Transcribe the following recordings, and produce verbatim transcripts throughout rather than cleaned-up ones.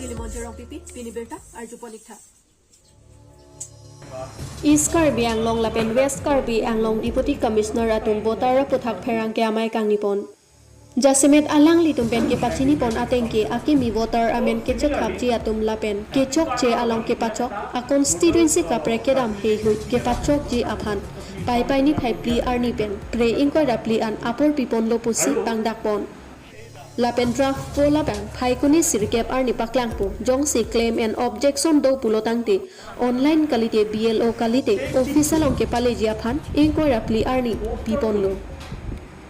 Kilimon Jerong Pipi, pini birta, arju ponik tha. East Karbi Anglong lapen West Karbi Anglong Deputy Commissioner atum voter aputhak pherangke amei kangni pon. Jasemet alanglitum pen kepachini pon ateng ke akimi voter amen kechethapji atum lapen kechokche along kepachok a constituency kaprek kedam heihui kepachokji aphan Paipai niphai phli arni pen phre ingkoi ra phli an apor piponlo pusi tangdak pon. Lapen draft poll abang Phaikuni sirkep arni paklangpo, jongsi claim and objection do pulo tangte online kalite, B L O kalite office along kepaleji aphan ingkoi ra phli arni piponlo.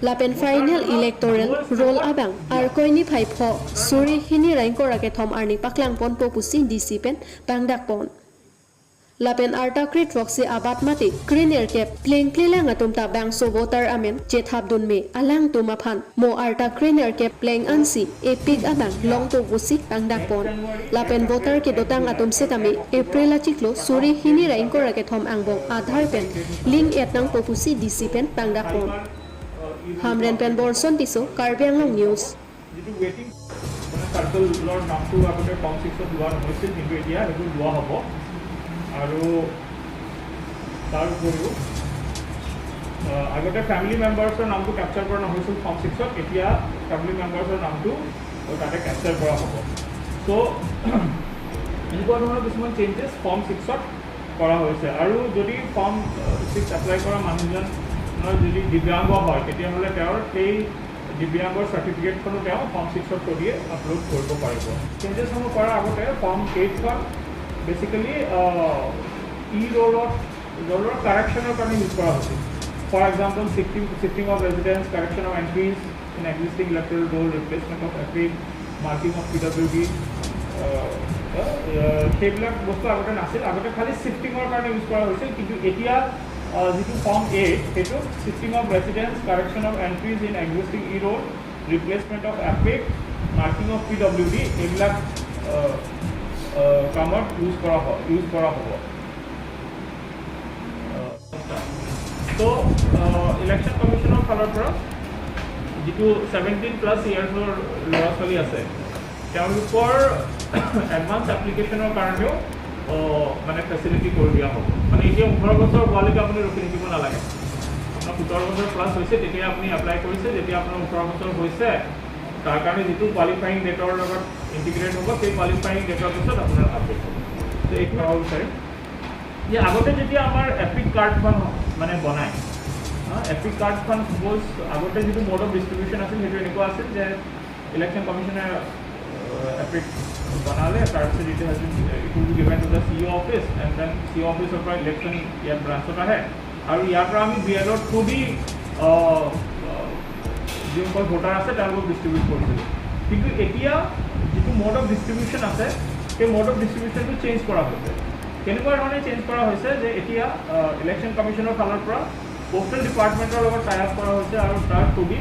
Lapen final electoral roll abang Arkoi niphai pho suri hini ra ingkoi ra kethom arni paklang ponpo pusi D C pen tangdak pon. Lapen arta kre throksi abat mate kre nerkep pleng plelang atum ta bangso voter amen chethapdun me, alangtum aphan mo arta kre nerkep pleng ansi epik abang longpo pusi tangdak pon. Lapen voter kedotang atum setame April achiklo suri hini ra ingkoi ra kethom angbong Aadhaar pen link et nangpo pusi D C pen tangdak pon. Hamren pen Borson Tisso, Karbi Anglong News. যিটো ৱেটিং, মানে চাৰ্কলৰ নামটো আগতে ফৰ্ম ছিক্সত লোৱা নহৈছিল, কিন্তু এতিয়া সেইটো লোৱা হ'ব। আৰু তাৰ উপৰিও, আহ, আগতে ফেমিলি মেম্বাৰ্ছৰ নামটো কেপচাৰ কৰা নহৈছিল ফৰ্ম ছিক্সত, এতিয়া ফেমিলি মেম্বাৰ্ছৰ নামটো তাতে কেপচাৰ কৰা হ'ব। চ' এনেকুৱা ধৰণৰ কিছুমান চেঞ্জেছ ফৰ্ম ছিক্সত কৰা হৈছে। আৰু যদি ফৰ্ম, আহ, ছিক্স এপ্লাই কৰা মানুহজনৰ যদি দিব্যাংগ হয়, তেতিয়াহ'লে তেওঁৰ সেই দিব্যাংগৰ চাৰ্টিফিকেটখনো তেওঁ ফৰ্ম ছিক্সৰ থ্ৰুদিয়ে আপলোড কৰিব পাৰিব। চেঞ্জেছসমূহ কৰাৰ আগতে ফৰ্ম এইটখন বেচিকেলি, আহ, ই ৰোলত, ৰোলৰ কাৰেকশ্যনৰ কাৰণে ইউজ কৰা হৈছিল। For example, shifting, shifting of residence, correction of entries in existing electoral roll, replacement of EPIC, marking of P W D, আহ, আহ, সেইবিলাক বস্তু আগতে নাছিল। আগতে খালি শ্বিফটিঙৰ কাৰণে ইউজ কৰা হৈছিল, কিন্তু এতিয়া, আহ, যিটো ফৰ্ম এইট, সেইটো shifting of residence, correction of entries in existing e-roll, replacement of EPIC, marking of P W D, এইবিলাক, আহ, আহ, কামত ইউজ কৰা হয়, ইউজ কৰা হ'ব। চ', ইলেকশ্যন কমিশ্যনৰ ফালৰ পৰা যিটো ছেভেনটিন প্লাছ ইয়াৰ্ছৰ ল'ৰা ছোৱালী আছে, তেওঁলোকৰ এডভান্স এপ্লিকেশ্যনৰ কাৰণেও, আহ, মানে, ফেচিলিটি কৰি দিয়া হ'ব। মানে, এতিয়া ওঠৰ বছৰ হোৱালৈকে আপুনি ৰখি থাকিব নালাগে। আপোনাৰ সোতৰ বছৰ প্লাছ হৈছে, তেতিয়া আপুনি এপ্লাই কৰিছে। যেতিয়া আপোনাৰ ওঠৰ বছৰ হৈছে, তাৰ কাৰণে যিটো কোৱালিফাইং ডেটৰ লগত ইণ্টিগ্ৰেট হ'ব, সেই কোৱালিফাইং ডেটৰ পিছত আপোনাৰ আপডেট হ'ব। তো এইটো ক'ব বিচাৰিম যে আগতে যেতিয়া আমাৰ এপিক কাৰ্ডখন, মানে, বনায়, ন, এপিক কাৰ্ডখন ছাপ'জ আগতে যিটো মড অফ ডিষ্ট্ৰিবিউশ্যন আছিল, সেইটো এনেকুৱা আছিল যে ইলেকশ্যন কমিশ্যনে, আহ, এপিক বনালে, তাৰপিছত it has been, it will be given to the C E O office, and then C E O অফিচৰ পৰা ইলেকশ্যন ইয়াত ব্ৰাঞ্চত আহে, আৰু ইয়াৰ পৰা আমি বি এল অ'ৰ থ্ৰুদি, আহ, আহ, যিসকল ভোটাৰ আছে, তেওঁলোকক ডিষ্ট্ৰিবিউট কৰিছিলোঁ। কিন্তু এতিয়া যিটো মড অফ ডিষ্ট্ৰিবিউশ্যন আছে, সেই মড অফ ডিষ্ট্ৰিবিউশ্যনটো চেঞ্জ কৰা হৈছে। কেনেকুৱা ধৰণে চেঞ্জ কৰা হৈছে যে এতিয়া, আহ, ইলেকশ্যন কমিশ্যনৰ ফালৰ পৰা পোষ্টেল ডিপাৰ্টমেণ্টৰ লগত টাই আপ কৰা হৈছে আৰু তাৰ থ্ৰুদি,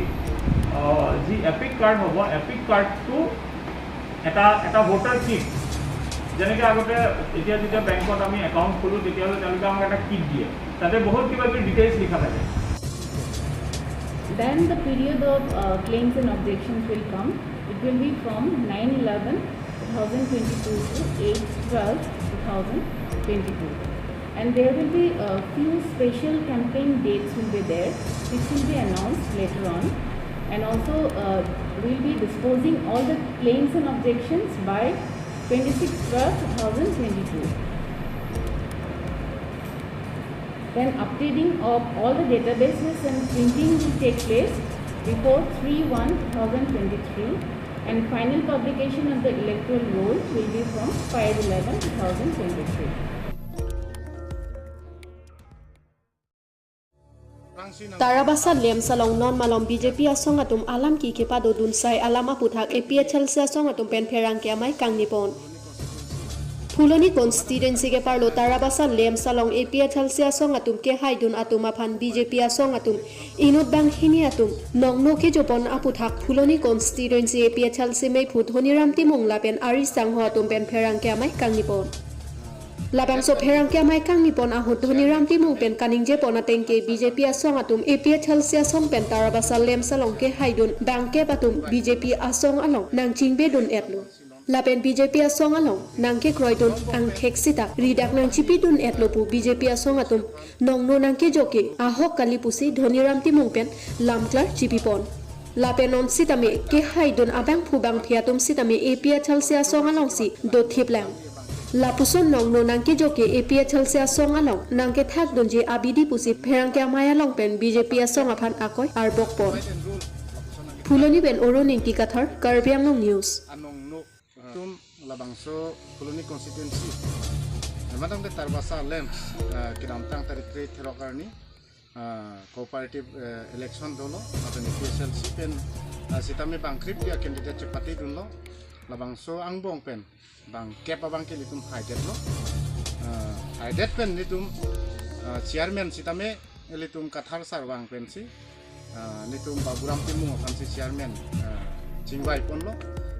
আহ, যি এপিক কাৰ্ড হ'ব, এপিক কাৰ্ডটো এটা, এটা ভোটাৰ কিট, যেনেকে আগতে এতিয়া যেতিয়া বেংকত আমি একাউণ্ট খোলোঁ, তেতিয়াহ'লে তেওঁলোকে আমাক এটা কিট দিয়ে, তাতে বহুত কিবা কিবি ডিটেইলছ লিখা থাকে। Then the period of, uh, claims and objections will come. It will be from nine eleven two thousand twenty-two to eight twelve two thousand twenty-two. And there will be a few special campaign dates will be there, which will be announced later on. And also, uh, we'll be disposing all the claims and objections by twenty-six twelve two thousand twenty-two. Then updating of all the databases and printing will take place before three one two thousand twenty-three, and final publication of the electoral roll will be from five eleven two thousand twenty-three. Tarabasa Lemsalong non malom B J P asong atum alam ki kepadodun sai alam aputhak A P H L C asong atum pen pherangke amei kangni pon. Phuloni constituency keparlo Tarabasa Lemsalong A P H L C asong atum kehaidun atum aphan B J P asong atum inut banghini atum nongno kejopon aputhak Phuloni constituency A P H L C meiphu Dhoniram Timung lapen ari sangho atum pen pherangke amei kangni pon. Labangso pherangke amei kangni pon ahut Dhoniram Timung pen kaningjepon ateng ke B J P asong atum A P H L C asong pen Tarabasa Lemsalong kehaidun bangkep atum B J P asong along nangchingbedun etlo. Lapen B J P asong along nangkekroidun angthek sita ridak nangchipidun-etlo pu B J P asong atum nongno nangkejo ke ahok kali pusi Dhoniram Timung pen lamklar chipipon. Lapen non sitame kehaidun abangphu bangphi atum sitame A P H L C asong alongsi dothiplang. Lapuson nongno nangkejo ke A P H L C asong along nangkethakdunji abidi pusi pherangke amei along pen B J P asong aphan akoi arbokpon. Phuloni pen Arun Ingti Kathar, Karbi Anglong News. Anongno, uh, atum labangso Phuloni constituency, uh, matangte Tarbasa LAMPS, uh, kedamtang tarik three therok arni, uh, cooperative, uh, election dolo, lapen A P H L C pen, uh, sitame bangkrip dia candidate chepatedunlo, labangso angbong pen bangkep abangke ilitum haidetlo. Uh, haidet pen ilitum, uh, chairman sitame ilitum Kathar sar vang pensi, uh, ilitum Baburam Timung aphansi chairman, uh, chingvaiponlo.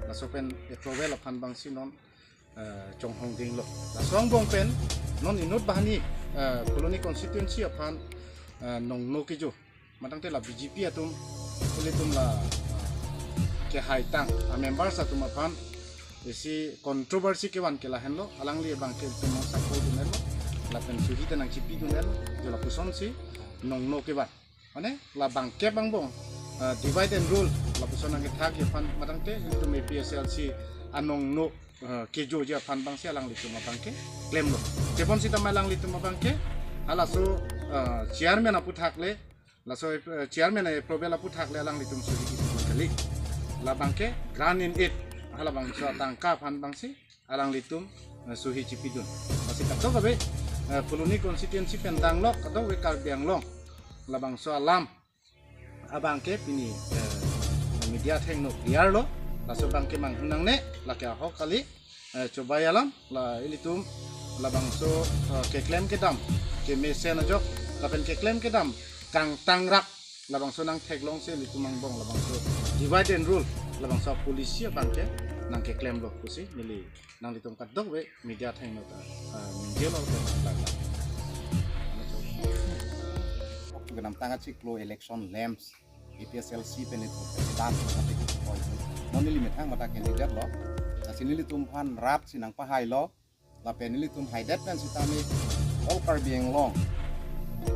Laso pen approval aphan abangsi non, uh, chonghongdinglo. Laso angbong pen non inut banghini, uh, Phuloni constituency aphan, uh, nongno kejo matangte la B J P atum, ilitum la, ah, kehaitang a members atum aphan isi controversy kevan ke lahenlo, alangli abangke ilitum nong support dunlo, lapen suhi ta nangchipidunlo, jo lapusonsi nongno kevan. Mane la bangkep angbong, ah, divide and rule, lapuson nangkethakji aphan matangte ilitum A P H L C anongno, ah, kejoji aphan abangsi alanglitum abangke klemlo. Tebon sitame alanglitum abangke halaso, ah, chairman aphuthak le, laso, eh, chairman approval aphuthak le alanglitum suhi chipidun kali. Labangke grant in aid, halabangso atangka aphan abangsi alanglitum, eh, suhi chipidun. Lasi kadokave, eh, Phuloni constituency pen danglok kadokave Karbi Anglong labangso alam abangke pini, eh, media athengno clear lo. Laso abangke manghun nangne, lake ahok kali, eh, chobai alam, la ilitum labangso, eh, keklem kedam kemesen ajok, lapen keklem kedam kangtangrak, labangso nangtheklongsi ilitum angbong labangso divide and rule, labangso policy abangke nangkeklemlo pusi neli nanglitum kadokave media athengno ta, eh, ningje lo ke laga. Kedamtang achiklo election LAMPS, A P H L C pen ilitum president, tapi koi non neli methang mata candidate lo. Lasi nelitum aphan rat si nangpahailo. Lapen nelitum haidet pen sitame all Karbi Anglong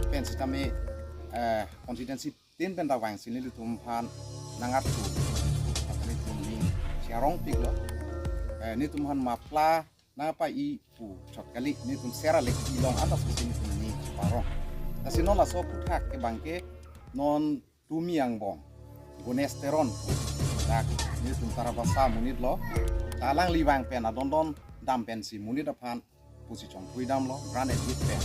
pen sitame, eh, constituency tin pen ta vangsi nelitum aphan nangarju. Lapen nelitum ning chiarongpiklo. Eh, nelitum aphan mapla nangpa-i pu chot kali, nelitum sera lek ilong anta susi nelitum ning chiparong. Lasi non laso aphuthak ke abangke non tumi angbong Ganesh Teron pu dak nelitum Tarabasa amonit lo. Ta alangli vang pen adondon dam pensi monit aphan pusi chongpui damlo, grant and aid pen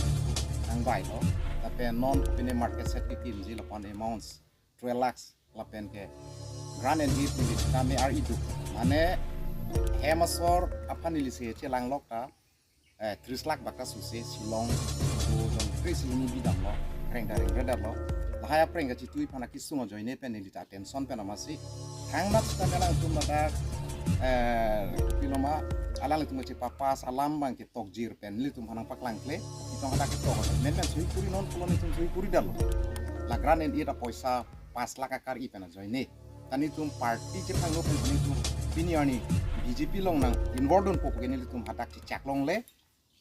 nangvailo. Lapen non pine market shed kekimji lapu-an amounts twelve lakhs, lapen ke grant and aid neli sitame ar-iduk. Mane hem asor aphan neli se chelanglok ta, eh, tris lakh bak ta suse Shillong, so jong tris ini bidamlo, rengda rengredetlo. Lahai aphrang kachitui aphan akesung ajoine pen neli ta tension pen amatsi. Thangnat sitame alangtum ladak, eh, kopiloma, alanglitum kachepapass alam abangke tokjir pen nelitum aphan nangpaklangkle. Itum hadak ketok, men men suhi kuri non pulo nelitum suhi kuri damlo. La grant and aid apoisa pass lakh akar-i pen ajoine. Ta nelitum party chephangno pensi nelitum pini arni B J P along nang-involve dunpo puke nelitum hadak chechak longle.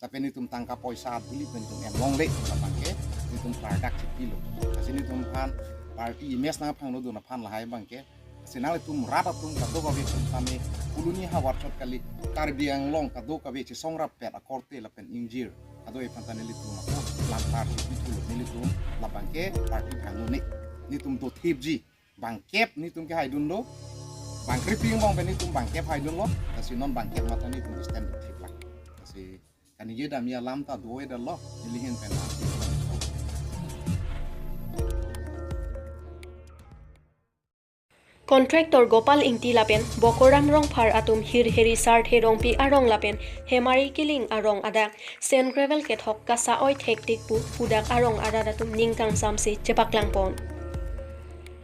Lapen nelitum tangka poisa aduli pen nelitum em longle, labangke nelitum klardak chipilo. Lasi nelitum aphan party image nangphangno dun aphan lahai abangke. Lasi nanglitum rat atum kadokave atum tame Phuloni havar chot kali, Karbi Anglong kadokave chesong rappet akorte lapen ingjir kadokave aphan ta nelitum ako lamtar chipithulo, nelitum labangke party phangnone. Nelitum dothipji, bangkep nelitum kehaidunlo, bangkripik angbong pen nelitum bangkep haidunlo, lasi non bangkep mata nelitum stand dothiplak. Lasi kaningje damji alam ta do-edetlo, neli ahin pen. Contractor Gopal Ingti lapen Bokoram Rongphar atum Hirheri Sarthe Rongpi arong lapen Hemari Kiling arong adak sand gravel kethok kasa-oi thektik pu pudak arong arat atum ning kangsamsi chepaklangpon.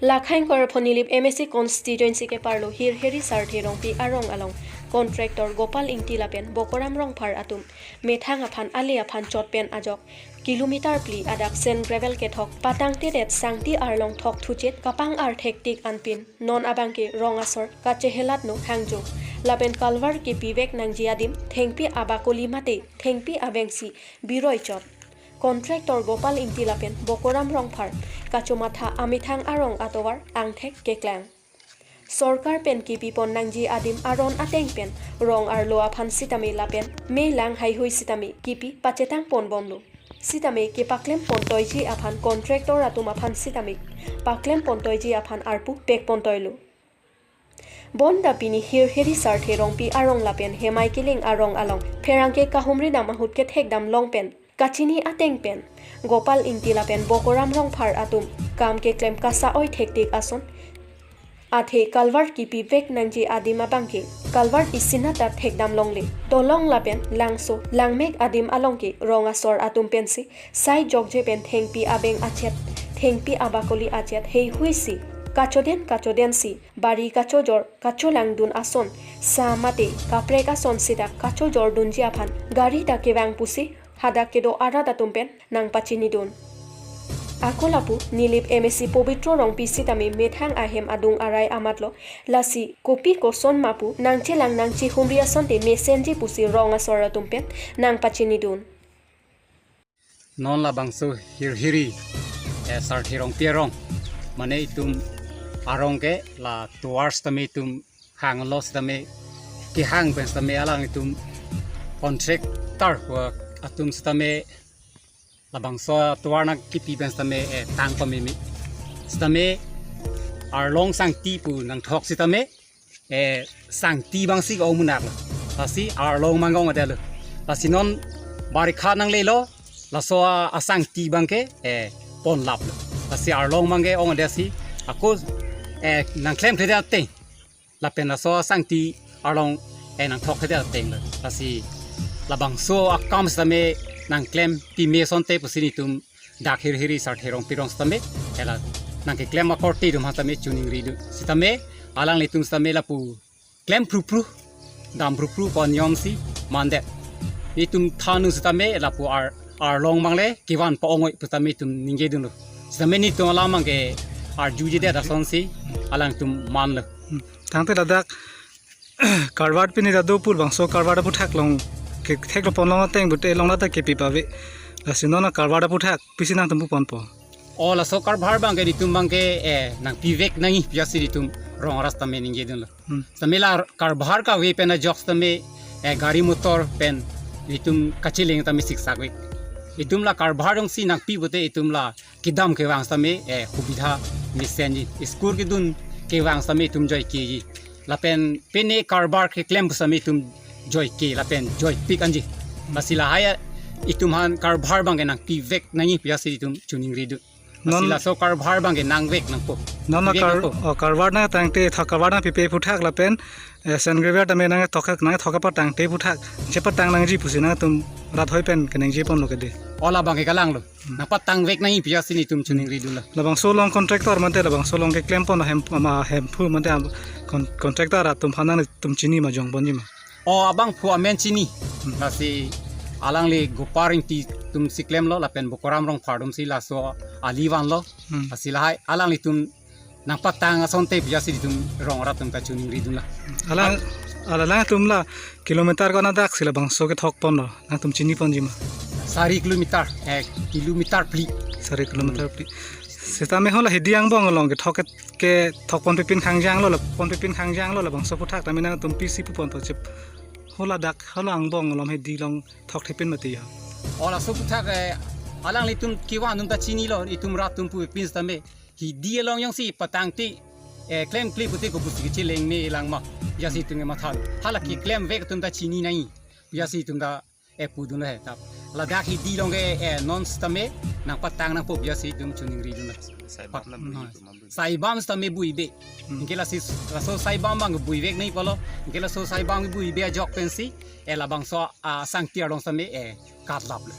Lakhain Korphonilip M A C constituency keparlo Hirheri Sarthe Rongpi arong along contractor Gopal Ingti lapen Bokoram Rongphar atum methang aphan ale aphan chot pen ajok kilometer phli adak sand gravel kethok patangtedet sangti arlong thok thuchit kapang-ar thektik anpin non abangke rong asor kachehelatno hangjo. lapen culvert kepivek nangji adim thengpi abakoli mate thengpi abengsi biroi chot. Contractor Gopal Ingti lapen Bokoram Rongphar kachomatha amethang arong atovar angthek keklang. Sorkar pen kepipon nangji adim aron ateng pen rong arlo aphan sitame lapen me lang haihui sitame kepi pachetang ponbomlo. Sitame kepaklem pontoiji aphan contractor atum aphan sitame paklem pontoiji aphan arpu pek pontoilo. Bonta pini Hirhiri Sarthe Rongpi arong lapen Hemai Kiling arong along pherangke kahumri dam ahut kethek dam long pen kachini ateng pen Gopal Ingti lapen Bokoram Rongphar atum kam keklem kasa-oi thektik ason athe culvert kepivek nangji adim abangke culvert isinat ta thekdam longle. Dolong lapen langso langmek adim along ke rong asor atum pensi sai jokje pen thengpi abeng achet, thengpi abakoli achet heihui si kachoden kachoden si bari kachojor kacholangdun ason sa mate kaprek ason sita kachojordunji aphan gari ta kevang pusi hadak kedo arat atum pen nangpachinidun. Ako lapu Nilip M A C Pobitro Rongpi sitame methang ahem adung arai amatlo, lasi kopi koson mapu nangchelang nangchihumri asonte mesenji pusi rong asor atum pen nangpachinidun. Non labangso Hirhiri, eh, Sarthe Rongpi arong. Mane itum arong ke la tovar sitame itum hanglo sitame kehang pen sitame alanglitum contractor pu atum sitame labangso tovar nangkepi pen sitame, eh, tang pameme. Sitame arlong sangti pu nangthok sitame, eh, sangti abangsi ko-ong munak lo. Lasi arlong abang ong-edetlo. Lasi non barikha nanglelo, laso a, asangti abangke, eh, ponlaplo. Lasi arlong abangke ong-edet si, ako, eh, nangklemkledet ateng. Lapen laso asangti arlong, eh, nangthokledet atenglo. Lasi labangso akam sitame nangklem pime asonte pusi netum dak Hirhiri Sarthe Rongpi arong sitame, eh, la nangkeklem akorte atum aphan sitame choningridun. Sitame alanglitum sitame lapu klem phruphru, dam phruphru pu aniyom si mandet. Itum thanu sitame lapu ar, arlong abangle kevan pa ong-oi pu sitame itum ningjedunlo. Sitame netum alam abangke arjujedet asonsi alangtum manlo. Hmm. Tangte ladak culvert pini ta do pu labangso culvert aphuthak long ketheklo ponlong ateng pute long lata kepi pave. Lasi non a culvert aphuthak pisi nangtum puponpo? O laso culvert abangke netum abangke, eh, nangpivek nangji pu jasi netum rong arat sitame ningjedunlo. Hmm. Sitame la culvert kave pen ajok sitame, eh, gari motor pen netum kacheleng sitame siksak ve. Itum la culvert jongsi nangpi pute itum la kedam kevang sitame, eh, subidha mesenji. School kedun kevang sitame itum joikeji. Lapen pine culvert keklem pu sitame itum joike lapen joipik anji. Lasi lahai itum aphan culvert abangke nangpivek nangji pu jasi itum choningridun. Lasi non laso culvert abangke nangvek nangpo. Non la pivek car-, nangpo. Oh, culvert nangtangte, thok culvert nangpipe aphuthak lapen, eh, sand gravel tame nangthok, nangthok apatangte aphuthak, chepatang nangji pusi nangtum rat hoi pen keningje ponlo kedi. O labangke kalanglo. Hmm. Nangpatangvek nangji pu jasi netum choningridunlo. Labangso along contractor mate labangso along keklem pon ahem, ama ahemphu mate am-, con-, contractor atum aphan nangtum chini ma jongponji ma? O abangphu amen chini. Hmm. Lasi alangli Gopal Ingti atumsi klemlo lapen Bokoram Rongphar atumsi laso ali vanlo. Hmm. Lasi lahai alanglitum nangpatang asonte pu jasi netum rong arat atum ta choningridunlo. Alang, al-, alangtum la kilometer ko-an adak si labangso kethok ponlo, nangtum chini ponji ma? Sari kilometer, eh, kilometer phli. Sari kilometer phli. Sitame hala hidi angbong along kethok ke, kethok ponpipin khangjanglo, la ponpipin khangjanglo labangso aphuthak tame nangtum pisi puponpo chip. Hala dak, hala angbong along hidi along thokthepin mati ya. O laso aphuthak, eh, alanglitum kevan atum ta chinilo, itum rat atum pupipin sitame. Hidi along jongsi patangte, eh, klemkle pute kopusi kecheleng me lang ma. Pu jasi itum kematha. Hala keklemvek atum ta chini nangji. Pu jasi itum ta, eh, pudunlo he tap. Ladak hidi along ke, eh, non sitame nangpatang nangpo pu jasi itum choningridunlo. Saibam na bui, hmm, itum abui. Saibam sitame buibe. Hmm. Anke lasi laso saibam abang buivek nangji pulo. Anke laso saibam buibe ajok pensi, eh, labangso, ah, sangti arlong sitame, eh, katlaplo.